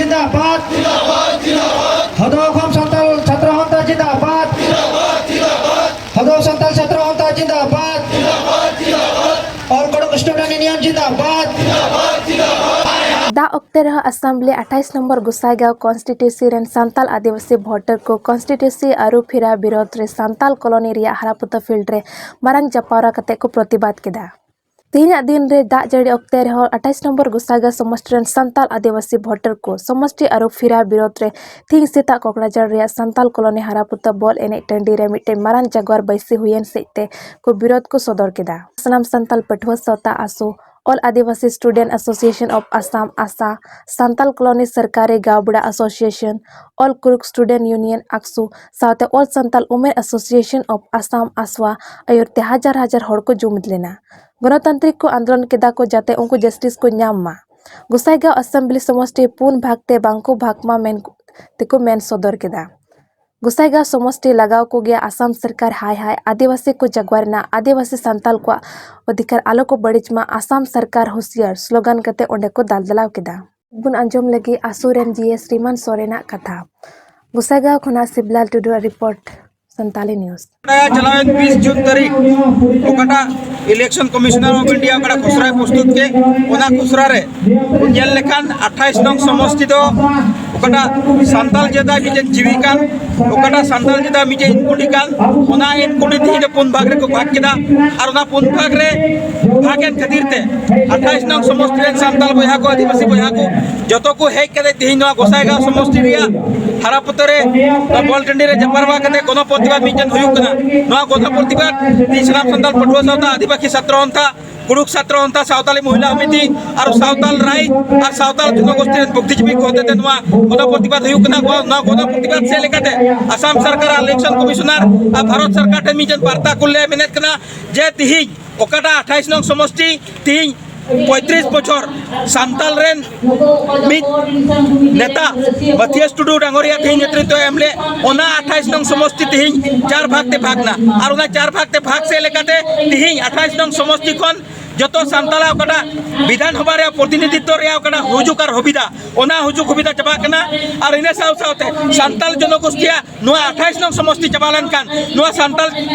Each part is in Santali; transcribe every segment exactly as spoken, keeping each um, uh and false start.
ᱡᱤᱱᱫᱟᱵᱟᱫ᱾ ᱦᱚᱫᱚ ᱠᱷᱚᱱ ᱥᱟᱱᱛᱟᱲ ᱪᱷᱟᱛᱨᱚ ᱦᱚᱱᱛᱟ ᱡᱤᱱᱫᱟᱵᱟᱫ᱾ ᱦᱚᱫᱚ ᱥᱟᱱᱛᱟᱲ ᱪᱷᱟᱛᱨᱚ ᱦᱚᱱᱛᱟ ᱡᱤᱱᱫᱟᱵᱟᱫ᱾ ᱚᱞ ᱠᱚᱲᱚᱠ ᱥᱴᱩᱰᱮᱱᱴ ᱭᱩᱱᱤᱭᱚᱱ ᱡᱤᱱᱫᱟᱵᱟᱫ᱾ ᱫᱟᱜ ᱚᱠᱛᱮ ᱨᱮᱦᱚᱸ ᱟᱥᱮᱢᱵᱞᱤ ᱟᱴᱷᱟᱭᱤᱥ ᱱᱚᱢᱵᱚᱨ ᱜᱚᱥᱟᱭᱜᱟᱸᱣ ᱠᱚᱱᱥᱴᱤᱴᱩᱭᱮᱱᱥᱤ ᱨᱮᱱ ᱥᱟᱱᱛᱟᱞ ᱟᱹᱫᱤᱵᱟᱹᱥᱤ ᱵᱷᱳᱴᱟᱨ ᱠᱚ ᱠᱚᱱᱥᱴᱤᱴᱩᱭᱮᱱᱥᱤ ᱟᱹᱨᱩ ᱯᱷᱮᱨᱟ ᱵᱤᱨᱳᱫᱷ ᱨᱮ ᱥᱟᱱᱛᱟᱞ ᱠᱚᱞᱚᱱᱤ ᱨᱮᱭᱟᱜ ᱦᱟᱨᱟᱯᱩᱛᱟᱹ ᱯᱷᱤᱞᱰ ᱨᱮ ᱢᱟᱨᱟᱝ ᱡᱟᱯᱟᱣᱨᱟ ᱠᱟᱛᱮ ᱠᱚ ᱯᱨᱚᱛᱤᱵᱟᱫ ᱠᱮᱫᱟ᱾ ᱛᱮᱦᱮᱧᱟᱜ ᱫᱤᱱ ᱨᱮ ᱫᱟᱜ ᱡᱟᱹᱲᱤ ᱚᱠᱛᱮ ᱨᱮᱦᱚᱸ ᱟᱴᱷᱟᱭᱤᱥ ᱱᱚᱢᱵᱚᱨ ᱜᱚᱥᱟᱭᱜᱟᱸᱣ ᱥᱚᱢᱚᱥᱴᱤ ᱨᱮᱱ ᱥᱟᱱᱛᱟᱞ ᱟᱹᱫᱤᱵᱟᱹᱥᱤ ᱵᱷᱳᱴᱟᱨ ᱠᱚ ᱥᱚᱢᱚᱥᱴᱤ ᱟᱹᱨᱩ ᱯᱷᱮᱨᱟ ᱵᱤᱨᱳᱫᱷ ᱨᱮ ᱛᱮᱦᱮᱧ ᱥᱮᱛᱟᱜ ᱠᱚᱠᱲᱟᱡᱟᱲ ᱨᱮᱭᱟᱜ ᱥᱟᱱᱛᱟᱞ ᱠᱚᱞᱚᱱᱤ ᱦᱟᱨᱟᱯᱩᱛᱟᱹ ᱵᱚᱞ ᱮᱱᱮᱡ ᱴᱟᱺᱰᱤ ᱨᱮ ᱢᱤᱫᱴᱮᱱ ᱢᱟᱨᱟᱝ ᱡᱟᱜᱣᱟᱨ ᱵᱟᱹᱭᱥᱤ ᱦᱩᱭᱮᱱ ᱥᱮᱫ ᱛᱮ ᱠᱚ ᱵᱤᱨᱳᱫᱷ ᱠᱚ ᱥᱚᱫᱚᱨ ᱠᱮᱫᱟ᱾ ᱥᱟᱱᱟᱢ ᱥᱟᱱᱛᱟᱞ ᱯᱟᱹᱴᱷᱩᱣᱟᱹ ᱥᱟᱶᱛᱟ ASSU, All Adivasi Student Association of Assam, AASAA, Santal colony ᱥᱚᱨᱠᱟᱨᱤ ᱜᱟᱶᱵᱲᱟ association, All Kurukh Student Union, AKSU, ᱥᱟᱶᱛᱮ All Santal Women Association of Assam, ᱟᱥᱣᱟ, ᱟᱹᱭᱩᱨ ᱛᱮ ᱦᱟᱡᱟᱨ ᱦᱟᱡᱟᱨ ᱦᱚᱲ ᱠᱚ ᱡᱩᱢᱤᱫ ᱞᱮᱱᱟ᱾ ᱜᱚᱱᱚᱛᱟᱱᱛᱨᱤᱠ ᱠᱚ ᱟᱱᱫᱳᱞᱚᱱ ᱠᱮᱫᱟ ᱠᱚ ᱡᱟᱛᱮ ᱩᱱᱠᱩ ᱡᱟᱥᱴᱤᱥ ᱠᱚ ᱧᱟᱢ ᱢᱟ᱾ ᱜᱚᱥᱟᱭᱜᱟᱸᱣ ᱟᱥᱮᱢᱵᱞᱤ ᱥᱚᱢᱚᱥᱴᱤ ᱯᱩᱱ ᱵᱷᱟᱜᱽ ᱛᱮ ᱵᱟᱝ ᱠᱚ ᱵᱷᱟᱜᱽ ᱢᱟ ᱢᱮᱱ ᱛᱮᱠᱚ ᱢᱮᱱ ᱥᱚᱫᱚᱨ ᱠᱮᱫᱟ᱾ ᱜᱚᱥᱟᱭᱜᱟᱸᱣ ᱥᱚᱢᱚᱥᱴᱤ ᱞᱟᱜᱟᱣ ᱠᱚᱜᱮᱭᱟ ᱟᱥᱟᱢ ᱥᱚᱨᱠᱟᱨ ᱦᱟᱭ ᱦᱟᱭ, ᱟᱹᱫᱤᱵᱟᱹᱥᱤ ᱠᱚ ᱡᱟᱜᱣᱟᱨ ᱨᱮᱱᱟᱜ, ᱟᱹᱫᱤᱵᱟᱹᱥᱤ ᱥᱟᱱᱛᱟᱞ ᱠᱚᱣᱟᱜ ᱚᱫᱷᱤᱠᱟᱨ ᱟᱞᱚ ᱠᱚ ᱵᱟᱹᱲᱤᱡ ᱢᱟ, ᱟᱥᱟᱢ ᱥᱚᱨᱠᱟᱨ ᱦᱩᱥᱤᱭᱟᱨ ᱥᱞᱳᱜᱟᱱ ᱠᱟᱛᱮ ᱚᱸᱰᱮ ᱠᱚ ᱫᱟᱞᱫᱟᱞᱟᱣ ᱠᱮᱫᱟ᱾ ᱵᱚᱱ ᱟᱸᱡᱚᱢ ᱞᱟᱹᱜᱤᱫ ᱟᱥᱩ ᱨᱮᱱ ᱡᱤ ᱮᱥ ᱨᱤᱢᱟᱱ ᱥᱚᱨᱮᱱᱟᱜ ᱠᱟᱛᱷᱟ᱾ ᱜᱚᱥᱟᱭᱜᱟᱸᱣ ᱠᱷᱚᱱᱟᱜ ᱥᱤᱵᱞᱟᱞ ᱴᱩᱰᱩᱣᱟᱜ ᱨᱤᱯᱳᱨᱴ, ᱥᱟᱱᱛᱟᱞᱤ ᱱᱤᱭᱩᱡᱽ᱾ ᱪᱟᱞᱟᱣᱮᱱ ᱵᱤᱥ ᱡᱩᱱ ᱛᱟᱹᱨᱤᱠᱷ ᱚᱠᱟᱴᱟᱜ ᱤᱞᱮᱠᱥᱚᱱ ᱠᱚᱢᱤᱥᱚᱱᱟᱨ ᱚᱯᱷ ᱤᱱᱰᱤᱭᱟ ᱚᱠᱟᱴᱟᱜ ᱠᱷᱚᱥᱲᱟᱭ ᱯᱨᱚᱥᱛᱩᱛ ᱠᱮᱫ, ᱚᱱᱟ ᱠᱷᱚᱥᱲᱟ ᱨᱮ ᱧᱮᱞ ᱞᱮᱠᱷᱟᱱ ᱟᱴᱷᱟᱭᱤᱥ ᱱᱚᱝ ᱥᱚᱢᱚᱥᱴᱤ ᱫᱚ ᱚᱠᱟᱴᱟᱜ ᱥᱟᱱᱛᱟᱞ ᱡᱟᱹᱛᱟᱜ ᱢᱤᱫᱴᱮᱱ ᱡᱤᱣᱤ ᱠᱟᱱ, ᱚᱠᱟᱴᱟᱜ ᱥᱟᱱᱛᱟᱞ ᱡᱟᱹᱛᱟᱜ ᱢᱤᱫᱴᱮᱱ ᱤᱱᱠᱩᱰᱤ ᱠᱟᱱ, ᱚᱱᱟ ᱤᱱᱠᱩᱰᱤ ᱛᱮᱦᱮᱧ ᱫᱚ ᱯᱩᱱ ᱵᱷᱟᱜᱽ ᱨᱮᱠᱚ ᱵᱷᱟᱜᱽ ᱠᱮᱫᱟ᱾ ᱟᱨ ᱚᱱᱟ ᱯᱩᱱ ᱵᱷᱟᱜᱽ ᱨᱮ ᱵᱷᱟᱜᱽ ᱮᱱ ᱠᱷᱟᱹᱛᱤᱨ ᱛᱮ ᱟᱴᱷᱟᱭᱤᱥ ᱱᱚᱝ ᱥᱚᱢᱚᱥᱴᱤ ᱨᱮᱱ ᱥᱟᱱᱛᱟᱞ ᱵᱚᱭᱦᱟ ᱠᱚ, ᱟᱹᱫᱤᱵᱟᱹᱥᱤ ᱵᱚᱭᱦᱟ ᱠᱚ ᱡᱚᱛᱚ ᱠᱚ ᱦᱮᱡ ᱠᱟᱛᱮ ᱛᱮᱦᱮᱧ ᱱᱚᱣᱟ ᱜᱚᱥᱟᱭᱜᱟᱸᱣ ᱥᱚᱢᱚᱥᱴᱤ ᱨᱮᱭᱟᱜ ᱦᱟᱨᱟᱯᱩᱛᱟᱹ ᱨᱮ ᱱᱚᱣᱟ ᱵᱚᱞ ᱴᱟᱺᱰᱤ ᱨᱮ ᱡᱟᱯᱟᱨᱣᱟ ᱠᱟᱛᱮ ᱜᱚᱱᱚᱯᱨᱚᱛᱤᱵᱟᱫ ᱢᱤᱫᱴᱮᱱ ᱦᱩᱭᱩᱜ ᱠᱟᱱᱟ᱾ ᱱᱚᱣᱟ ᱜᱚᱱᱚᱯᱨᱚᱛᱤᱵᱟᱫ ᱛᱮᱦᱮᱧ ᱥᱟᱱᱟᱢ ᱥᱟᱱᱛᱟᱞ ᱯᱟᱹᱴᱷᱩᱣᱟᱹ ᱥᱟᱶᱛᱟ, ᱟᱹᱫᱤᱵᱟᱹᱥᱤ ᱪᱷᱟᱛᱨᱚ ᱥᱟᱱᱛᱷᱟ, ᱠᱩᱲᱩᱠ ᱪᱷᱟᱛᱨᱚ ᱥᱟᱱᱛᱷᱟ, ᱥᱟᱶᱛᱟᱞᱤ ᱢᱚᱦᱤᱞᱟ ᱥᱚᱢᱤᱛᱤ ᱟᱨ ᱥᱟᱶᱛᱟᱞ ᱨᱟᱭ ᱟᱨ ᱥᱟᱶᱛᱟᱞ ᱡᱚᱱᱚᱜᱳᱥᱴᱤ ᱨᱮᱱ ᱵᱩᱫᱽᱫᱷᱤᱡᱤᱵᱤ ᱠᱚ ᱦᱚᱛᱮᱛᱮ ᱱᱚᱣᱟ ᱜᱚᱱᱚᱯᱨᱚᱛᱤᱵᱟᱫ ᱦᱩᱭᱩᱜ ᱠᱟᱱᱟ᱾ ᱱᱚᱣᱟ ᱜᱚᱱᱚᱯᱨᱚᱛᱤᱵᱟᱫ ᱥᱮᱫ ᱞᱮᱠᱟᱛᱮ ᱟᱥᱟᱢ ᱥᱚᱨᱠᱟᱨ ᱟᱨ ᱤᱞᱮᱠᱥᱚᱱ ᱠᱚᱢᱤᱥᱚᱱᱟᱨ ᱟᱨ ᱵᱷᱟᱨᱚᱛ ᱥᱚᱨᱠᱟᱨ ᱴᱷᱮᱱ ᱢᱤᱫᱴᱮᱱ ᱵᱟᱨᱛᱟ ᱠᱩᱞ ᱞᱮ ᱢᱮᱱᱮᱫ ᱠᱟᱱᱟ ᱡᱮ ᱛᱤᱦᱤᱧ ᱚᱠᱟᱴᱟᱜ ᱟᱴᱷᱟᱭᱤᱥ ᱱᱚᱝ ᱥᱚᱢᱚᱥᱴᱤ ᱛᱤᱦᱤᱧ ᱯᱚᱸᱭᱛᱨᱤᱥ ᱵᱚᱪᱷᱚᱨ ᱥᱟᱱᱛᱟᱞ ᱨᱮᱱ ᱢᱤᱫ ᱱᱮᱛᱟ ᱢᱟᱛᱷᱤᱭᱟᱥ ᱴᱩᱰᱩ ᱰᱟᱝᱜᱚᱨᱤᱭᱟ ᱛᱤᱦᱤᱧ ᱱᱮᱛᱨᱤᱛᱵ ᱮᱢ ᱞᱮᱫ, ᱚᱱᱟ ᱟᱴᱷᱟᱭᱤᱥ ᱱᱚᱝ ᱥᱚᱢᱚᱥᱴᱤ ᱛᱤᱦᱤᱧ ᱪᱟᱨ ᱵᱷᱟᱜᱽ ᱛᱮ ᱵᱷᱟᱜᱽ ᱱᱟ᱾ ᱟᱨ ᱚᱱᱟ ᱪᱟᱨ ᱵᱷᱟᱜᱽ ᱛᱮ ᱵᱷᱟᱜᱽ ᱥᱮᱫ ᱞᱮᱠᱟᱛᱮ ᱛᱤᱦᱤᱧ ᱟᱴᱷᱟᱭᱤᱥ ᱱᱚᱝ ᱥᱚᱢᱚᱥᱴᱤ ᱠᱷᱚᱱ ᱡᱚᱛᱚ ᱥᱟᱱᱛᱟᱲᱟᱜ ᱚᱠᱟᱴᱟᱜ ᱵᱤᱫᱷᱟᱱ ᱥᱚᱵᱷᱟ ᱨᱮᱭᱟᱜ ᱯᱨᱚᱛᱤᱱᱤᱫᱷᱤᱛᱛᱚ ᱨᱮᱭᱟᱜ ᱚᱠᱟᱴᱟᱜ ᱦᱩᱡᱩᱜ ᱟᱨ ᱦᱚᱵᱤᱫᱟ, ᱚᱱᱟ ᱦᱩᱡᱩᱜ ᱦᱚᱵᱤᱫᱟ ᱪᱟᱵᱟᱜ ᱠᱟᱱᱟ᱾ ᱟᱨ ᱤᱱᱟᱹ ᱥᱟᱶ ᱥᱟᱶᱛᱮ ᱥᱟᱱᱛᱟᱲ ᱡᱚᱱᱚᱜᱳᱥᱴᱤᱭᱟᱜ ᱱᱚᱣᱟ ᱟᱴᱷᱟᱭᱤᱥ ᱱᱚᱝ ᱥᱚᱢᱚᱥᱛᱤ ᱪᱟᱵᱟ ᱞᱮᱱᱠᱷᱟᱱ ᱱᱚᱣᱟ ᱥᱟᱱᱛᱟᱲ,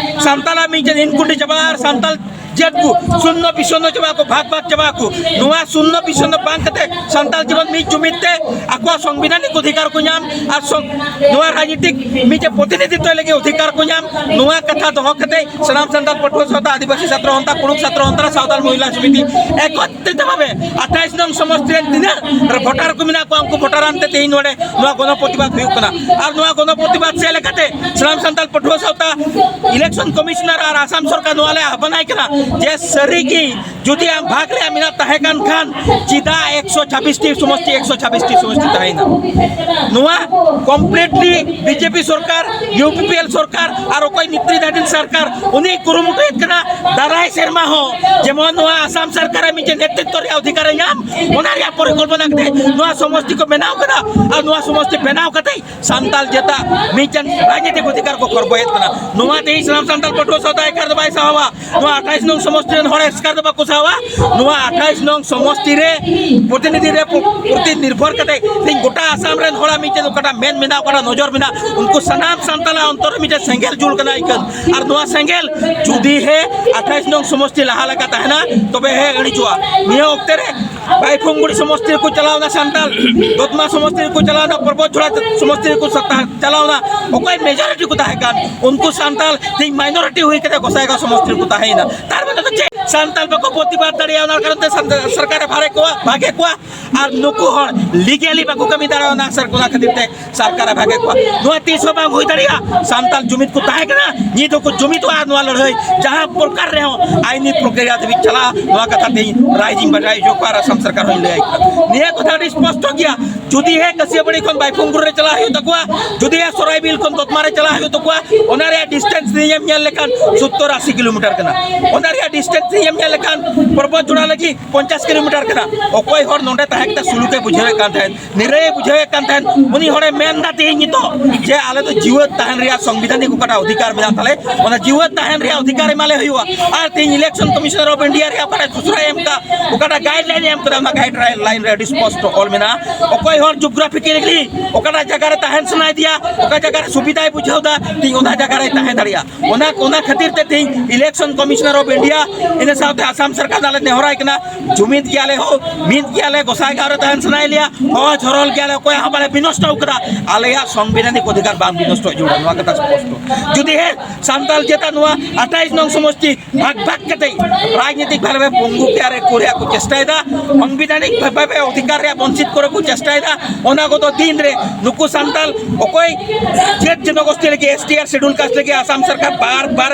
ᱥᱟᱱᱛᱟᱲᱟᱜ ᱢᱤᱫᱴᱮᱱ ᱤᱱᱠᱩᱰᱤ ᱪᱟᱵᱟᱜᱼᱟ ᱟᱨ ᱥᱟᱱᱛᱟᱲ ᱡᱟᱹᱛ ᱠᱚ ᱥᱩᱱᱱᱚ ᱵᱤᱥᱚᱱᱱᱚ ᱪᱟᱵᱟᱜ ᱟᱠᱚ, ᱵᱷᱟᱜᱽ ᱵᱷᱟᱜᱽ ᱪᱟᱵᱟᱜ ᱟᱠᱚ᱾ ᱱᱚᱣᱟ ᱥᱩᱱᱱᱚ ᱵᱤᱥᱚᱱᱱᱚ ᱵᱟᱝ ᱠᱟᱛᱮ ᱥᱟᱱᱛᱟᱲ ᱡᱤᱵᱚᱱ ᱢᱤᱫ ᱡᱩᱢᱤᱫ ᱛᱮ ᱟᱠᱚᱣᱟᱜ ᱥᱚᱝᱵᱤᱫᱷᱟᱱᱤᱠ ᱚᱫᱷᱤᱠᱟᱨ ᱠᱚ ᱧᱟᱢ ᱟᱨ ᱥᱚᱝ-, ᱱᱚᱣᱟ ᱨᱟᱡᱽᱱᱤᱛᱤᱠ ᱢᱤᱫᱴᱮᱱ ᱯᱨᱚᱛᱤᱱᱤᱫᱷᱤᱛᱛᱚ ᱞᱟᱹᱜᱤᱫ ᱚᱫᱷᱤᱠᱟᱨ ᱠᱚ ᱧᱟᱢ, ᱱᱚᱣᱟ ᱠᱟᱛᱷᱟ ᱫᱚᱦᱚ ᱠᱟᱛᱮ ᱥᱟᱱᱟᱢ ᱥᱟᱱᱛᱟᱲ ᱯᱟᱹᱴᱷᱩᱣᱟᱹ ᱥᱟᱶᱛᱟ, ᱟᱹᱫᱤᱵᱟᱹᱥᱤ ᱪᱷᱟᱛᱨᱚ ᱥᱟᱶᱛᱟ, ᱠᱩᱲᱩᱵ ᱪᱷᱟᱛᱨᱚ ᱥᱟᱶᱛᱟ, ᱥᱟᱶᱛᱟᱞ ᱢᱚᱦᱤᱞᱟ ᱥᱚᱢᱤᱛᱤ ᱮᱠᱚᱛᱨᱤᱛ ᱵᱷᱟᱵᱮ ᱟᱴᱷᱟᱭᱤᱥ ᱱᱚᱝ ᱥᱚᱢᱚᱥᱛᱤ ᱨᱮᱱ ᱛᱤᱱᱟᱹᱜ ᱵᱷᱳᱴᱟᱨ ᱠᱚ ᱢᱮᱱᱟᱜ ᱠᱚᱣᱟ, ᱩᱱᱠᱩ ᱵᱷᱳᱴᱟᱨ ᱟᱱᱛᱮ ᱛᱮᱦᱮᱧ ᱱᱚᱰᱮ ᱱᱚᱣᱟ ᱜᱚᱱᱚ ᱯᱨᱚᱛᱤᱵᱟᱫ ᱦᱩᱭᱩᱜ ᱠᱟᱱᱟ᱾ ᱟᱨ ᱱᱚᱣᱟ ᱜᱚᱱᱚ ᱯᱨᱚᱛᱤᱵᱟᱫ ᱥᱮᱫ ᱞᱮᱠᱟᱛᱮ ᱥᱟᱱᱟᱢ ᱥᱟᱱᱛᱟᱲ ᱯᱟᱹᱴᱷᱩᱣᱟᱹ ᱥᱟᱶᱛᱟ ᱤᱞᱮᱠᱥᱚᱱ ᱠᱚᱢᱤᱥᱚᱱᱟᱨ ᱟᱨ ᱟᱥᱟᱢ ᱥᱚᱨᱠᱟᱨ ᱱᱚᱣᱟ ᱞᱮ ᱟᱦᱵᱟᱱᱟᱭ ᱠᱟᱱᱟ ᱡᱮ ᱥᱟᱹᱨᱤ ᱜᱮ ᱡᱩᱫᱤ ᱟᱢ ᱵᱷᱟᱜᱽ ᱨᱮᱭᱟᱜ ᱢᱮᱱᱟᱜ ᱛᱟᱦᱮᱸ ᱠᱟᱱ ᱠᱷᱟᱱ ᱪᱮᱫᱟᱜ ᱮᱠᱥᱚ ᱪᱷᱟᱵᱵᱤᱥ ᱴᱤ ᱥᱚᱢᱚᱥᱛᱤ, ᱮᱠᱥᱚ ᱪᱷᱟᱵᱵᱤᱥ ᱴᱤ ᱥᱚᱢᱚᱥᱛᱤ ᱛᱟᱦᱮᱸᱭᱮᱱᱟ? ᱱᱚᱣᱟ ᱠᱚᱢᱯᱞᱤᱴᱞᱤ ᱵᱤᱡᱮᱯᱤ ᱥᱚᱨᱠᱟᱨ, ᱤᱭᱩ ᱯᱤ ᱯᱤ ᱮᱞ ᱥᱚᱨᱠᱟᱨ ᱟᱨ ᱚᱠᱚᱭ ᱱᱮᱛᱨᱤᱫᱷᱟᱫᱷᱤᱱ ᱥᱚᱨᱠᱟᱨ ᱩᱱᱤ ᱠᱩᱨᱩᱢᱩᱴᱩᱭᱮᱫ ᱠᱟᱱᱟ ᱫᱟᱨᱟᱭ ᱥᱮᱨᱢᱟ ᱦᱚᱸ ᱡᱮᱢᱚᱱ ᱱᱚᱣᱟ ᱟᱥᱟᱢ ᱥᱚᱨᱠᱟᱨᱟᱜ ᱢᱤᱫᱴᱮᱱ ᱱᱮᱛᱨᱤᱛᱛᱚ ᱨᱮᱭᱟᱜ ᱚᱫᱷᱤᱠᱟᱨᱮ ᱧᱟᱢ, ᱚᱱᱟ ᱨᱮᱭᱟᱜ ᱯᱚᱨᱤᱠᱚᱞᱯᱚᱱᱟ ᱠᱟᱛᱮ ᱱᱚᱣᱟ ᱥᱚᱢᱚᱥᱛᱤ ᱠᱚ ᱵᱮᱱᱟᱣ ᱠᱟᱫᱟ᱾ ᱟᱨ ᱱᱚᱣᱟ ᱥᱚᱢᱚᱥᱛᱤ ᱵᱮᱱᱟᱣ ᱠᱟᱛᱮ ᱥᱟᱱᱛᱟᱲ ᱡᱟᱹᱛᱟᱜ ᱢᱤᱫᱴᱮᱱ ᱨᱟᱡᱽᱱᱤᱛᱤᱠ ᱚᱫᱷᱤᱠᱟᱨ ᱠᱚ ᱠᱷᱚᱨᱵᱚᱭᱮᱫ ᱠᱟᱱᱟ᱾ ᱱᱚᱣᱟ ᱛᱮᱦᱮᱧ ᱥᱟᱱᱟᱢ ᱥᱟᱱᱛᱟᱲ ᱯᱟᱹᱴᱷᱩᱣᱟᱹ ᱥᱟᱶᱛᱟ ᱮᱠᱟᱨ ᱫᱚ ᱵᱟᱭ ᱥᱟᱦᱟᱣᱟ᱾ ᱱᱚᱣᱟ ᱟᱴᱷᱟᱭᱤᱥ ᱱᱚᱝ ᱥᱚᱢᱚᱥᱛᱤ ᱨᱮᱱ ᱦᱚᱲ ᱮᱥᱠᱟᱨ ᱫᱚ ᱵᱟᱠᱚ ᱥᱟᱦᱟᱣᱟ᱾ ᱱᱚᱣᱟ ᱟᱴᱷᱟᱭᱤᱥ ᱱᱚᱝ ᱥᱚᱢᱚᱥᱛᱤ ᱨᱮ ᱯᱨᱚᱛᱤᱱᱤᱫᱷᱤ ᱨᱮ ᱯᱨᱚ-, ᱯᱨᱚᱛᱤ ᱱᱤᱨᱵᱷᱚᱨ ᱠᱟᱛᱮ ᱛᱮᱦᱮᱧ ᱜᱚᱴᱟ ᱟᱥᱟᱢ ᱨᱮᱱ ᱦᱚᱲᱟᱜ ᱢᱤᱫᱴᱮᱱ ᱚᱠᱟᱴᱟᱜ ᱢᱮᱫ ᱢᱮᱱᱟᱜ, ᱚᱠᱟᱴᱟᱜ ᱱᱚᱡᱚᱨ ᱢᱮᱱᱟᱜ, ᱩᱱᱠᱩ ᱥᱟᱱᱟᱢ ᱥᱟᱱᱛᱟᱲᱟᱜ ᱚᱱᱛᱚᱨ ᱨᱮ ᱢᱤᱫᱴᱮᱱ ᱥᱮᱸᱜᱮᱞ ᱡᱩᱞ ᱠᱟᱱᱟ ᱤᱠᱟᱹᱱ᱾ ᱟᱨ ᱱᱚᱣᱟ ᱥᱮᱸᱜᱮᱞ ᱡᱩᱫᱤ ᱦᱮ ᱟᱴᱷᱟᱭᱤᱥ ᱱᱚᱝ ᱥᱚᱢᱚᱥᱛᱤ ᱞᱟᱦᱟ ᱞᱮᱠᱟ ᱛᱟᱦᱮᱱᱟ, ᱛᱚᱵᱮ ᱦᱮ ᱟᱹᱲᱤᱡᱚᱜᱼᱟ᱾ ᱱᱤᱭᱟᱹ ᱚᱠᱛᱮ ᱨᱮ ᱵᱟᱭᱯᱷᱩᱝᱜᱩᱲᱤ ᱥᱚᱢᱚᱥᱛᱤ ᱨᱮᱠᱚ ᱪᱟᱞᱟᱣᱱᱟ ᱥᱟᱱᱛᱟᱲ, ᱫᱚᱛᱢᱟ ᱥᱚᱢᱚᱥᱛᱤ ᱨᱮᱠᱚ ᱪᱟᱞᱟᱣᱱᱟ, ᱯᱚᱨᱵᱚᱛ ᱪᱷᱚᱲᱟ ᱥᱚᱢᱚᱥᱛᱤ ᱨᱮᱠᱚ ᱥᱟᱛᱟ-, ᱪᱟᱞᱟᱣᱱᱟ᱾ ᱚᱠᱚᱭ ᱢᱮᱡᱚᱨᱤᱴᱤ ᱠᱚ ᱛᱟᱦᱮᱸ ᱠᱟᱱ, ᱩᱱᱠᱩ ᱥᱟᱱᱛᱟᱲ ᱛᱮᱦᱮᱧ ᱢᱟᱭᱱᱚᱨᱤᱴᱤ ᱦᱩᱭ ᱠᱟᱛᱮ ᱜᱚᱸᱥᱟᱭᱜᱟᱸᱣ ᱥᱚᱢᱚᱥᱛᱤ ᱨᱮᱠᱚ ᱛᱟᱦᱮᱸᱭᱮᱱᱟ᱾ ᱛᱟᱨ ᱢᱟᱱᱮ ᱫᱚ ᱪᱮᱫ? ᱥᱟᱱᱛᱟᱲ ᱵᱟᱠᱚ ᱯᱨᱚᱛᱤᱵᱟᱫ ᱫᱟᱲᱮᱭᱟᱜᱼᱟ, ᱚᱱᱟ ᱠᱟᱨᱚᱱ ᱛᱮ ᱥᱟᱱᱛᱟᱲ ᱥᱚᱨᱠᱟᱨᱮ ᱵᱷᱟᱜᱮ ᱠᱚᱣᱟ, ᱵᱷᱟᱜᱮ ᱠᱚᱣᱟ᱾ ᱟᱨ ᱱᱩᱠᱩ ᱦᱚᱲ ᱞᱤᱜᱮᱞᱤ ᱵᱟᱠᱚ ᱠᱟᱹᱢᱤ ᱫᱟᱲᱮᱭᱟᱜᱼᱟ, ᱚᱱᱟ ᱥᱚᱨᱠᱟᱨ ᱠᱷᱟᱹᱛᱤᱨ ᱛᱮ ᱥᱚᱨᱠᱟᱨᱮ ᱵᱷᱟᱜᱮ ᱠᱚᱣᱟ᱾ ᱱᱚᱣᱟ ᱛᱤᱥ ᱦᱚᱸ ᱵᱟᱝ ᱦᱩᱭ ᱫᱟᱲᱮᱭᱟᱜᱼᱟ᱾ ᱥᱟᱱᱛᱟᱲ ᱡᱩᱢᱤᱫ ᱠᱚ ᱛᱟᱦᱮᱸ ᱠᱟᱱᱟ, ᱱᱤᱛ ᱦᱚᱸᱠᱚ ᱡᱩᱢᱤᱫᱚᱜᱼᱟ᱾ ᱱᱚᱣᱟ ᱞᱟᱹᱲᱦᱟᱹᱭ ᱡᱟᱦᱟᱸ ᱯᱨᱚᱠᱟᱨ ᱨᱮᱦᱚᱸ ᱟᱭᱤᱱᱤ ᱯᱨᱚᱠᱨᱤᱭᱟ ᱫᱷᱟᱹᱵᱤᱡ ᱪᱟᱞᱟᱜᱼᱟ, ᱱᱚᱣᱟ ᱠᱟᱛᱷᱟ ᱛᱮᱦᱮᱧ ᱨᱟᱭᱡᱤᱧ ᱵᱟᱰᱟᱭ ᱦᱚᱪᱚ ᱠᱚᱣᱟ ᱟᱨ ᱟᱥᱟᱢ ᱥᱚᱨᱠᱟᱨ ᱦᱚᱸᱧ ᱞᱟᱹᱭᱟᱭ ᱠᱟᱱᱟ᱾ ᱱᱤᱭᱟᱹ ᱠᱟᱛᱷᱟ ᱟᱹᱰᱤ ᱥᱯᱚᱥᱴᱚ ᱜᱮᱭᱟ᱾ ᱡᱩᱫᱤ ᱦᱮ ᱠᱟᱹᱥᱤᱭᱟᱹᱵᱟᱹᱲᱤ ᱠᱷᱚᱱ ᱵᱟᱭᱯᱷᱩᱝᱜᱩᱲ ᱨᱮ ᱪᱟᱞᱟᱜ ᱦᱩᱭᱩᱜ ᱛᱟᱠᱚᱣᱟ, ᱡᱩᱫᱤ ᱦᱮ ᱥᱚᱨᱟᱭᱵᱤᱞ ᱠᱷᱚᱱ ᱫᱚᱛᱢᱟ ᱨᱮ ᱪᱟᱞᱟᱜ ᱦᱩᱭᱩᱜ ᱛᱟᱠᱚᱣᱟ, ᱚᱱᱟ ᱨᱮᱭᱟᱜ ᱰᱤᱥᱴᱮᱱᱥ ᱛᱮᱦᱮᱧ ᱮᱢ ᱧᱮᱞ ᱞᱮᱠᱷᱟᱱ ᱥᱚᱛᱛᱚᱨ ᱟᱥᱤ ᱠᱤᱞᱳᱢᱤᱴᱟᱨ ᱠᱟᱱᱟ᱾ ᱚᱱᱟ ᱨᱮᱭᱟᱜ ᱰᱤᱥᱴᱮᱱᱥ ᱮᱢ ᱧᱮᱞ ᱞᱮᱠᱷᱟᱱ ᱯᱚᱨᱵᱚᱛ ᱡᱳᱲᱟ ᱞᱟᱹᱜᱤᱫ ᱯᱚᱧᱪᱟᱥ ᱠᱤᱞᱳᱢᱤᱴᱟᱨ ᱠᱟᱱᱟ᱾ ᱚᱠᱚᱭ ᱦᱚᱲ ᱱᱚᱰᱮ ᱛᱟᱦᱮᱸ ᱠᱟᱛᱮ ᱥᱩᱞᱩᱠᱮ ᱵᱩᱡᱷᱟᱹᱣᱮᱫ ᱠᱟᱱ ᱛᱟᱦᱮᱸᱫ, ᱱᱤᱨᱟᱹᱭᱮ ᱵᱩᱡᱷᱟᱹᱣᱮᱫ ᱠᱟᱱ ᱛᱟᱦᱮᱸᱫ, ᱩᱱᱤ ᱦᱚᱲᱮ ᱢᱮᱱ ᱮᱫᱟ ᱛᱮᱦᱮᱧ ᱱᱤᱛᱚᱜ ᱡᱮ ᱟᱞᱮ ᱫᱚ ᱡᱤᱣᱮᱫ ᱛᱟᱦᱮᱱ ᱨᱮᱭᱟᱜ ᱥᱚᱝᱵᱤᱫᱷᱟᱱᱤᱠ ᱚᱠᱟᱴᱟᱜ ᱚᱫᱷᱤᱠᱟᱨ ᱢᱮᱱᱟᱜ ᱛᱟᱞᱮ, ᱚᱱᱟ ᱡᱤᱣᱮᱫ ᱛᱟᱦᱮᱱ ᱨᱮᱭᱟᱜ ᱚᱫᱷᱤᱠᱟᱨ ᱮᱢᱟᱞᱮ ᱦᱩᱭᱩᱜᱼᱟ᱾ ᱟᱨ ᱛᱮᱦᱮᱧ Election Commissioner of India ᱨᱮᱭᱟᱜ ᱚᱠᱟᱴᱟᱜ ᱠᱷᱩᱥᱨᱟ ᱮᱢ ᱠᱟᱜ, ᱚᱠᱟᱴᱟᱜ guideline ᱮᱢ ᱠᱟᱫᱟ, ᱚᱱᱟ guideline ᱨᱮ ᱟᱹᱰᱤ ᱥᱯᱚᱥᱴᱚ ᱚᱞ ᱢᱮᱱᱟᱜᱼᱟ᱾ ᱚᱠᱚᱭ ᱦᱚᱲ geographically ᱚᱠᱟᱴᱟᱜ ᱡᱟᱭᱜᱟ ᱨᱮ ᱛᱟᱦᱮᱱ ᱥᱟᱱᱟᱭᱮᱫᱮᱭᱟ, ᱚᱠᱟ ᱡᱟᱭᱜᱟ ᱨᱮ ᱥᱩᱵᱤᱫᱷᱟᱭ ᱵᱩᱡᱷᱟᱹᱣ ᱮᱫᱟ, ᱛᱮᱦᱮᱧ ᱚᱱᱟ ᱡᱟᱭᱜᱟ ᱨᱮᱭ ᱛᱟᱦᱮᱸ ᱫᱟᱲᱮᱭᱟᱜᱼᱟ᱾ ᱚᱱᱟ, ᱚᱱᱟ ᱠᱷᱟᱹᱛᱤᱨ ᱛᱮ ᱛᱮᱦᱮᱧ Election Commissioner of India, ᱤᱱᱟᱹ ᱥᱟᱶᱛᱮ ᱟᱥᱟᱢ ᱥᱚᱨᱠᱟᱨ ᱫᱚ ᱟᱞᱮ ᱱᱮᱦᱚᱨᱟᱭ ᱠᱟᱱᱟ, ᱡᱩᱢᱤᱫ ᱜᱮᱭᱟᱞᱮ ᱦᱳ, ᱢᱤᱫ ᱜᱮᱭᱟᱞᱮ, ᱜᱚᱸᱥᱟᱭᱜᱟᱸᱣ ᱨᱮ ᱛᱟᱦᱮᱱ ᱥᱟᱱᱟᱭᱮᱫ ᱞᱮᱭᱟ, ᱦᱚᱦᱚ ᱡᱷᱚᱨᱚᱞ ᱜᱮᱭᱟᱞᱮ, ᱚᱠᱚᱭᱟᱜ ᱦᱚᱸ ᱵᱟᱞᱮ ᱵᱤᱱᱚᱥᱴᱚ ᱟᱠᱟᱫᱟ᱾ ᱟᱞᱮᱭᱟᱜ ᱥᱚᱝᱵᱤᱫᱷᱟᱱᱤᱠ ᱚᱫᱷᱤᱠᱟᱨ ᱵᱟᱝ ᱵᱤᱱᱚᱥᱴᱚ ᱡᱟᱹᱨᱩᱲᱟ, ᱱᱚᱣᱟ ᱠᱟᱛᱷᱟ ᱥᱯᱚᱥᱴᱚ᱾ ᱡᱩᱫᱤ ᱦᱮᱸ ᱥᱟᱱᱛᱟᱲ ᱪᱮᱛᱟᱱ ᱱᱚᱣᱟ ᱟᱴᱷᱟᱭᱤᱥ ᱱᱚᱝ ᱥᱚᱢᱚᱥᱴᱤ ᱵᱷᱟᱜᱽ ᱵᱷᱟᱜᱽ ᱠᱟᱛᱮ ᱨᱟᱡᱽᱱᱤᱛᱤᱠ ᱵᱷᱟᱵᱮ ᱯᱚᱝᱜᱩ ᱠᱚ ᱨᱮᱭᱟᱜ ᱠᱚ ᱪᱮᱥᱴᱟᱭᱮᱫᱟ, ᱥᱚᱝᱵᱤᱫᱷᱟᱱᱤᱠ ᱵᱷᱟᱵᱮ ᱚᱫᱷᱤᱠᱟᱨ ᱨᱮᱭᱟᱜ ᱵᱚᱧᱪᱤᱛ ᱠᱚᱨᱮ ᱠᱚ ᱪᱮᱥᱴᱟᱭᱮᱫᱟ᱾ ᱚᱱᱟ ᱠᱚᱫᱚ ᱫᱤᱱ ᱨᱮ ᱱᱩᱠᱩ ᱥᱟᱱᱛᱟᱲ ᱚᱠᱚᱭ ᱡᱟᱹᱛ ᱡᱚᱱᱚᱜᱳᱥᱴᱤ ᱞᱟᱹᱜᱤᱫ, S T ᱟᱨ Scheduled Caste ᱞᱟᱹᱜᱤᱫ ᱟᱥᱟᱢ ᱥᱚᱨᱠᱟᱨ ᱵᱟᱨ ᱵᱟᱨ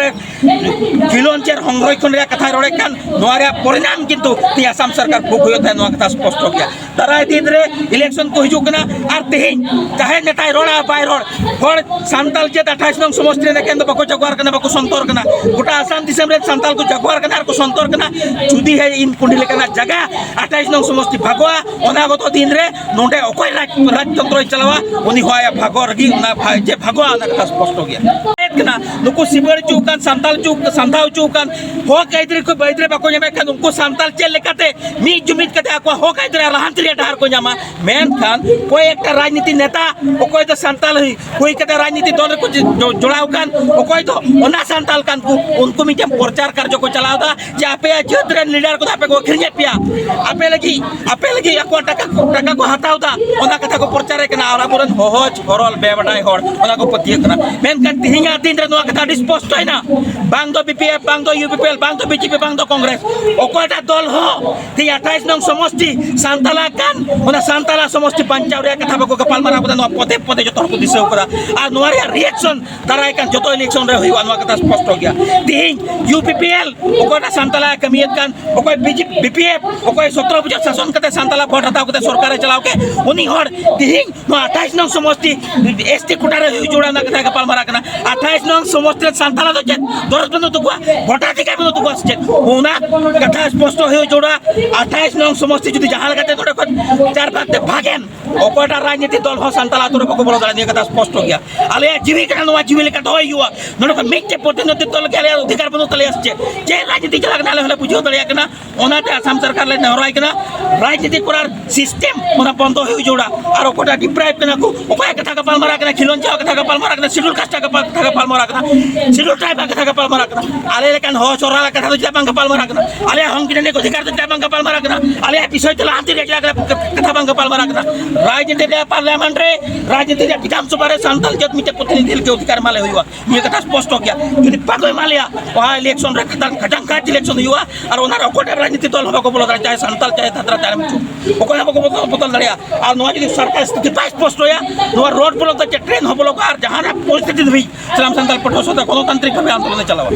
ᱠᱷᱤᱞᱚᱱᱪᱮᱨ ᱦᱚᱝᱨᱚᱠᱷᱚᱱ ᱨᱮᱭᱟᱜ ᱠᱟᱛᱷᱟᱭ ᱨᱚᱲᱮᱫ ᱠᱟᱱ, ᱱᱚᱣᱟ ᱨᱮᱭᱟᱜ ᱯᱚᱨᱤᱱᱟᱢ ᱠᱤᱱᱛᱩ ᱛᱮᱦᱮᱧ ᱟᱥᱟᱢ ᱥᱚᱨᱠᱟᱨ ᱵᱷᱳᱜᱽ ᱦᱩᱭᱩᱜ ᱛᱟᱭᱟ, ᱱᱚᱣᱟ ᱠᱟᱛᱷᱟ ᱥᱯᱚᱥᱴᱚ ᱜᱮᱭᱟ᱾ ᱫᱟᱨᱟᱭ ᱫᱤᱱ ᱨᱮ election ᱠᱚ ᱦᱤᱡᱩᱜ ᱠᱟᱱᱟ, ᱟᱨ ᱛᱮᱦᱮᱧ ᱪᱟᱦᱮ ᱱᱮᱛᱟᱭ ᱨᱚᱲᱟ ᱵᱟᱭ ᱨᱚᱲ, ᱦᱚᱲ ᱥᱟᱱᱛᱟᱲ ᱪᱮᱫ ᱟᱴᱷᱟᱭᱤᱥ ᱱᱚᱝ ᱥᱚᱢᱚᱥᱴᱤ ᱨᱮᱱ ᱮᱠᱮᱱ ᱫᱚ ᱵᱟᱠᱚ ᱡᱟᱜᱩᱣᱟᱨ ᱠᱟᱱᱟ, ᱵᱟᱠᱚ ᱥᱚᱱᱛᱚᱨ ᱠᱟᱱᱟ, ᱜᱚᱴᱟ ᱟᱥᱟᱢ ᱫᱤᱥᱚᱢ ᱨᱮᱱ ᱥᱟᱱᱛᱟᱲ ᱠᱚ ᱡᱟᱜᱩᱣᱟᱨ ᱠᱟᱱᱟ ᱟᱨ ᱠᱚ ᱥᱚᱱᱛᱚᱨ ᱠᱟᱱᱟ᱾ ᱡᱩᱫᱤ ᱦᱮ ᱤᱱ ᱠᱩᱸᱰᱤ ᱞᱮᱠᱟᱱᱟᱜ ᱡᱟᱭᱜᱟ ᱟᱴᱷᱟᱭᱤᱥ ᱱᱚᱝ ᱥᱚᱢᱚᱥᱴᱤ ᱵᱷᱟᱜᱚᱜᱼᱟ, ᱚᱱᱟ ᱜᱚᱛᱚ ᱫᱤᱱ ᱨᱮ ᱱᱚᱰᱮ ᱚᱠᱚᱭ ᱨᱟᱡᱽ, ᱨᱟᱡᱽᱛᱚᱱᱛᱨᱚᱭ ᱪᱟᱞᱟᱣᱟ, ᱩᱱᱤ ᱦᱚᱸ ᱟᱭᱟᱜ ᱵᱷᱟᱜᱚ ᱨᱮᱜᱮ ᱚᱱᱟ ᱵᱷᱟ-, ᱡᱮ ᱵᱷᱟᱜᱚᱜᱼᱟ, ᱚᱱᱟ ᱠᱟᱛᱷᱟ ᱥᱯᱚᱥᱴᱚ ᱜᱮᱭᱟ᱾ ᱠᱟᱱᱟ, ᱱᱩᱠᱩ ᱥᱤᱵᱟᱹᱲ ᱦᱚᱪᱚ ᱟᱠᱟᱱ, ᱥᱟᱱᱛᱟᱲ ᱦᱚᱪᱚ, ᱥᱟᱱᱛᱟᱲ ᱦᱚᱪᱚ ᱟᱠᱟᱱ ᱦᱚᱠ ᱟᱹᱭᱫᱟᱹᱨᱤ ᱠᱚ ᱟᱹᱭᱫᱟᱹᱨᱤ ᱵᱟᱠᱚ ᱧᱟᱢᱮᱫ ᱠᱷᱟᱱ, ᱩᱱᱠᱩ ᱥᱟᱱᱛᱟᱲ ᱪᱮᱫ ᱞᱮᱠᱟᱛᱮ ᱢᱤᱫ ᱡᱩᱢᱤᱫ ᱠᱟᱛᱮ ᱟᱠᱚᱣᱟᱜ ᱦᱚᱠ ᱟᱹᱭᱫᱟᱹᱨᱤ ᱟᱨ ᱞᱟᱦᱟᱱᱛᱤ ᱨᱮᱭᱟᱜ ᱰᱟᱦᱟᱨ ᱠᱚ ᱧᱟᱢᱟ? ᱢᱮᱱᱠᱷᱟᱱ ᱚᱠᱚᱭ ᱮᱠᱴᱟ ᱨᱟᱡᱽᱱᱤᱛᱤ ᱱᱮᱛᱟ, ᱚᱠᱚᱭ ᱫᱚ ᱥᱟᱱᱛᱟᱲ ᱦᱩᱭ, ᱦᱩᱭ ᱠᱟᱛᱮ ᱨᱟᱡᱽᱱᱤᱛᱤ ᱫᱚᱞ ᱨᱮᱠᱚ ᱡᱚ-, ᱡᱚᱲᱟᱣ ᱠᱟᱱ, ᱚᱠᱚᱭ ᱫᱚ ᱚᱱᱟ ᱥᱟᱱᱛᱟᱲ ᱠᱟᱱ ᱠᱚ, ᱩᱱᱠᱩ ᱢᱤᱫᱴᱮᱱ ᱯᱨᱚᱪᱟᱨ ᱠᱟᱨᱡᱚ ᱠᱚ ᱪᱟᱞᱟᱣ ᱮᱫᱟ ᱡᱮ ᱟᱯᱮᱭᱟᱜ ᱡᱟᱹᱛ ᱨᱮᱱ leader ᱠᱚᱫᱚ ᱟᱯᱮ ᱠᱚ ᱟᱹᱠᱷᱨᱤᱧᱮᱫ ᱯᱮᱭᱟ, ᱟᱯᱮ ᱞᱟᱹᱜᱤᱫ, ᱟᱯᱮ ᱞᱟᱹᱜᱤᱫ ᱟᱠᱚᱣᱟᱜ ᱴᱟᱠᱟ, ᱴᱟᱠᱟ ᱠᱚ ᱦᱟᱛᱟᱣ ᱮᱫᱟ, ᱚᱱᱟ ᱠᱟᱛᱷᱟ ᱠᱚ ᱯᱨᱚᱪᱟᱨᱮᱫ ᱠᱟᱱᱟ᱾ ᱟᱨ ᱟᱵᱚᱨᱮᱱ ᱦᱚᱦᱚ ᱦᱚᱨᱚᱞ ᱵᱮᱵᱟᱰᱟᱭ ᱦᱚᱲ ᱚᱱᱟ ᱠᱚ ᱯᱟᱹᱛᱭᱟᱹᱜ ᱠᱟᱱᱟ᱾ ᱢᱮᱱᱠᱷᱟᱱ ᱛᱮᱦᱮᱧᱟᱜ ᱫᱤᱱ ᱨᱮ ᱱᱚᱣᱟ ᱠᱟᱛᱷᱟ ᱟᱹᱰᱤ ᱥᱯᱚᱥᱴᱚᱭᱮᱱᱟ, ᱵᱟᱝ ᱫᱚ B P F, ᱵᱟᱝ ᱫᱚ U P P L, ᱵᱟᱝ ᱫᱚ B J P, ᱵᱟᱝ ᱫᱚ ᱠᱚᱝᱜᱨᱮᱥ, ᱚᱠᱚᱭᱴᱟᱜ ᱫᱚᱞ ᱦᱚᱸ ᱛᱮᱦᱮᱧ ᱟᱴᱷᱟᱭᱤᱥ ᱱᱚᱝ ᱥᱚᱢᱚᱥᱴᱤ ᱥᱟᱱᱛᱟᱞᱟ ᱠᱟᱱ, ᱚᱱᱟ ᱥᱟᱱᱛᱟᱞᱟ ᱥᱚᱢᱚᱥᱴᱤ ᱵᱟᱧᱪᱟᱣ ᱨᱮᱭᱟᱜ ᱠᱟᱛᱷᱟ ᱵᱟᱠᱚ ᱜᱟᱯᱟᱞ ᱢᱟᱨᱟᱣ ᱠᱟᱫᱟ᱾ ᱱᱚᱣᱟ ᱯᱚᱫᱮ ᱯᱚᱫᱮ ᱡᱚᱛᱚ ᱦᱚᱲ ᱠᱚ ᱫᱤᱥᱟᱹᱣ ᱠᱟᱫᱟ᱾ ᱟᱨ ᱱᱚᱣᱟ ᱨᱮᱭᱟᱜ reaction ᱫᱟᱨᱟᱭ ᱠᱟᱱ ᱡᱚᱛᱚ election ᱨᱮ ᱦᱩᱭᱩᱜᱼᱟ, ᱱᱚᱣᱟ ᱠᱟᱛᱷᱟ ᱥᱯᱚᱥᱴᱚ ᱜᱮᱭᱟ᱾ ᱛᱮᱦᱮᱧ U P P L ᱚᱠᱚᱭᱴᱟᱜ ᱥᱟᱱᱛᱟᱞᱟ ᱠᱟᱹᱢᱤᱭᱮᱫ ᱠᱟᱱ, ᱚᱠᱚᱭ B J P, B P F, ᱚᱠᱚᱭ ᱥᱚᱛᱨᱚ ᱵᱚᱪᱷᱚᱨ ᱥᱟᱥᱚᱱ ᱠᱟᱛᱮ ᱥᱟᱱᱛᱟᱞᱟ ᱵᱷᱳᱴ ᱦᱟᱛᱟᱣ ᱠᱟᱛᱮ ᱥᱚᱨᱠᱟᱨᱮ ᱪᱟᱞᱟᱣ ᱠᱮᱫ, ᱩᱱᱤ ᱦᱚᱲ ᱛᱮᱦᱮᱧ ᱱᱚᱣᱟ ᱟᱴᱷᱟᱭᱤᱥ ᱱᱚᱝ ᱥᱚᱢᱚᱥᱴᱤ S T ᱠᱳᱴᱟ ᱨᱮ ᱦᱩᱭ ᱡᱚᱲᱟᱣ ᱨᱮᱱᱟᱜ ᱠᱟᱛᱷᱟ ᱜᱟᱯᱟᱞ ᱢᱟᱨᱟᱣ ᱠᱟᱱᱟ᱾ ᱟᱴᱷᱟᱭᱤᱥ ᱱᱚᱝ ᱥᱚᱢᱚᱥᱛᱤ ᱨᱮᱱ ᱥᱟᱱᱛᱟᱲ ᱫᱚ ᱪᱮᱫ ᱫᱚᱨᱚᱡᱽ ᱵᱟᱹᱱᱩᱜ ᱛᱟᱠᱚᱣᱟ? ᱵᱷᱳᱴᱟᱨ ᱟᱫᱷᱤᱠᱟᱨ ᱵᱟᱹᱱᱩᱜ ᱛᱟᱠᱚᱣᱟ ᱥᱮ ᱪᱮᱫ? ᱚᱱᱟ ᱠᱟᱛᱷᱟ ᱥᱯᱚᱥᱴᱚ ᱦᱩᱭᱩᱜ ᱡᱟᱹᱨᱩᱲᱟ᱾ ᱟᱴᱷᱟᱭᱤᱥ ᱱᱚᱝ ᱥᱚᱢᱚᱥᱛᱤ ᱡᱩᱫᱤ ᱡᱟᱦᱟᱸ ᱞᱮᱠᱟᱛᱮ ᱱᱚᱰᱮ ᱠᱷᱚᱱ ᱪᱟᱨ ᱵᱷᱟᱜᱽ ᱛᱮ ᱵᱷᱟᱜᱮᱱ, ᱚᱠᱚᱭᱴᱟᱜ ᱨᱟᱡᱽᱱᱤᱛᱤ ᱫᱚᱞ ᱦᱚᱸ ᱥᱟᱱᱛᱟᱲ ᱟᱛᱳ ᱨᱮ ᱵᱟᱠᱚ ᱵᱚᱞᱚ ᱫᱟᱲᱮᱭᱟᱜᱼᱟ᱾ ᱱᱤᱭᱟᱹ ᱠᱟᱛᱷᱟ ᱥᱯᱚᱥᱴᱚ ᱜᱮᱭᱟ᱾ ᱟᱞᱮᱭᱟᱜ ᱡᱤᱣᱤ ᱠᱟᱱᱟ, ᱱᱚᱣᱟ ᱡᱤᱣᱤ ᱞᱮᱠᱟ ᱫᱚᱦᱚᱭ ᱦᱩᱭᱩᱜᱼᱟ᱾ ᱱᱚᱰᱮ ᱠᱷᱚᱱ ᱢᱤᱫᱴᱮᱡ ᱯᱨᱚᱛᱤᱱᱤᱫᱷᱤᱛᱛᱚ ᱞᱟᱹᱜᱤᱫ ᱟᱞᱮᱭᱟᱜ ᱚᱫᱷᱤᱠᱟᱨ ᱵᱟᱹᱱᱩᱜ ᱛᱟᱞᱮᱭᱟ ᱥᱮ ᱪᱮᱫ? ᱪᱮᱫ ᱨᱟᱡᱽᱱᱤᱛᱤ ᱪᱟᱞᱟᱜ ᱠᱟᱱᱟ ᱟᱞᱮ ᱦᱚᱸᱞᱮ ᱵᱩᱡᱷᱟᱹᱣ ᱫᱟᱲᱮᱭᱟᱜ ᱠᱟᱱᱟ᱾ ᱚᱱᱟᱛᱮ ᱟᱥᱟᱢ ᱥᱚᱨᱠᱟᱨ ᱞᱮ ᱱᱮᱦᱚᱨᱟᱭ ᱠᱟᱱᱟ, ᱨᱟᱡᱽᱱᱤᱛᱤ ᱠᱚᱨᱟᱨ ᱥᱤᱥᱴᱮᱢ ᱚᱱᱟ ᱵᱚᱱᱫᱚ ᱦᱩᱭᱩᱜ ᱡᱟᱹᱨᱩᱲᱟ᱾ ᱟᱨ ᱚᱠᱚᱭᱴᱟᱜ ᱰᱤᱯᱨᱟᱭᱤᱵᱷ ᱠᱟᱱᱟ ᱠᱚ, ᱚᱠᱚᱭᱟᱜ ᱠᱟᱛᱷᱟ ᱜᱟᱯᱟᱞ ᱢᱟᱨᱟᱣ ᱠᱟᱱᱟ, ᱠᱷᱮᱞᱳᱱ ᱪᱟᱣ ᱠᱟᱛᱷᱟ ᱜᱟᱯᱟᱞ ᱢᱟᱨᱟᱣ ᱠᱟᱱᱟ, ᱥᱤᱰᱩᱞ ᱠᱟᱥᱴ ᱠᱟᱛᱷᱟ ᱜᱟᱯᱟᱞ ᱢᱟᱨᱟᱣ ᱠᱟᱱᱟ, ᱥᱤᱰᱩᱞ ᱴᱨᱟᱭᱤᱵᱷ ᱠᱟᱛᱷᱟ ᱜᱟᱯᱟᱞ ᱢᱟᱨᱟᱣ ᱠᱟᱱᱟ, ᱟᱞᱮ ᱞᱮᱠᱟᱱ ᱦᱚᱲ ᱥᱚᱨᱦᱟᱭ ᱠᱟᱛᱷᱟ ᱫᱚ ᱪᱮᱫᱟᱜ ᱵᱟᱝ ᱜᱟᱯᱟᱞ ᱢᱟᱨᱟᱣ ᱠᱟᱱᱟ? ᱟᱞᱮᱭᱟᱜ ᱦᱚᱸ ᱠᱤᱱᱟᱹ ᱚᱫᱷᱤᱠᱟᱨ ᱫᱚ ᱪᱮᱫᱟᱜ ᱵᱟᱝ ᱜᱟᱯᱟᱞ ᱢᱟᱨᱟᱣ ᱠᱟᱱᱟ? ᱟᱞᱮᱭᱟᱜ ᱵᱤᱥᱚᱭ ᱛᱮ ᱞᱟᱦᱟᱱᱛᱤ ᱨᱮᱭᱟᱜ ᱪᱮᱫᱟᱜ ᱠᱟᱛᱷᱟ ᱵᱟᱝ ᱜᱟᱯᱟᱞ ᱢᱟᱨᱟᱣ ᱠᱟᱱᱟ? ᱨᱟᱡᱽᱱᱤᱛᱤ ᱨᱮᱭᱟᱜ ᱯᱟᱨᱞᱟᱢᱮᱱᱴ ᱨᱮ, ᱨᱟᱡᱽᱱᱤᱛᱤ ᱨᱮᱭᱟᱜ ᱵᱤᱫᱷᱟᱱ ᱥᱚᱵᱷᱟ ᱨᱮ ᱥᱟᱱᱛᱟᱲ ᱡᱟᱹᱛ ᱢᱤᱫᱴᱮᱱ ᱯᱨᱚᱛᱤᱱᱤᱫᱷᱤ ᱞᱟᱹᱜᱤᱫ ᱚᱫᱷᱤᱠᱟᱨ ᱮᱢᱟ ᱞᱮ ᱦᱩᱭᱩᱜᱼᱟ᱾ ᱱᱤᱭᱟᱹ ᱠᱟᱛᱷᱟ ᱥᱯᱚᱥᱴᱚ ᱜᱮᱭᱟ᱾ ᱡᱩᱫᱤ ᱵᱟᱠᱚ ᱮᱢᱟ ᱞᱮᱭᱟ, ᱚᱱᱟ ᱤᱞᱮᱠᱥᱚᱱ ᱨᱮ ᱠᱷᱟᱴᱟᱝ ᱠᱷᱟᱴᱟᱝ ᱠᱟᱡᱽ ᱤᱞᱮᱠᱥᱚᱱ ᱦᱩᱭᱩᱜᱼᱟ᱾ ᱟᱨ ᱚᱱᱟ ᱨᱮ ᱚᱠᱚᱭᱴᱟᱜ ᱨᱟᱡᱽᱱᱤᱛᱤ ᱫᱚᱞ ᱦᱚᱸ ᱵᱟᱠᱚ ᱵᱚᱞᱚ ᱫᱟᱲᱮᱭᱟᱜᱼᱟ, ᱪᱟᱦᱮ ᱥᱟᱱᱛᱟᱲ, ᱪᱟᱦᱮ ᱛᱷᱟᱛᱨᱟ, ᱪᱟᱦᱮ ᱢᱩᱪᱩ, ᱚᱠᱚᱭ ᱦᱚᱸ ᱵᱟᱠᱚ ᱵᱚᱫᱚᱞ, ᱵᱚᱫᱚᱞ ᱫᱟᱲᱮᱭᱟᱜᱼᱟ᱾ ᱟᱨ ᱱᱚᱣᱟ ᱡᱩᱫᱤ ᱥᱚᱨᱠᱟᱨ ᱥᱛᱷᱤᱛᱤ ᱵᱟᱭ ᱥᱯᱚᱥᱴᱚᱭᱟ, ᱱᱚᱣᱟ ᱨᱳᱰ ᱵᱞᱚᱠ ᱫᱚ ᱪᱮᱫ ᱴᱨᱮᱱ ᱦᱚᱸ ᱵᱞᱚᱠᱚᱜᱼᱟ᱾ ᱟᱨ ᱡᱟᱦᱟᱱᱟᱜ ᱯᱚᱨᱤᱥᱛᱷᱤᱛᱤ ᱫᱷᱟᱹᱵᱤᱡ ᱥᱟᱱᱟᱢ ᱥᱟᱱᱛᱟᱲ ᱯᱟᱹᱴᱷᱩᱣᱟᱹ ᱥᱟᱶᱛᱟ ᱜᱚᱱᱚᱛᱟᱱᱛᱨᱤᱠ ᱵᱷᱟᱵᱮ ᱟᱱᱫᱳᱞᱚᱱ ᱮ ᱪᱟᱞᱟᱣᱟ᱾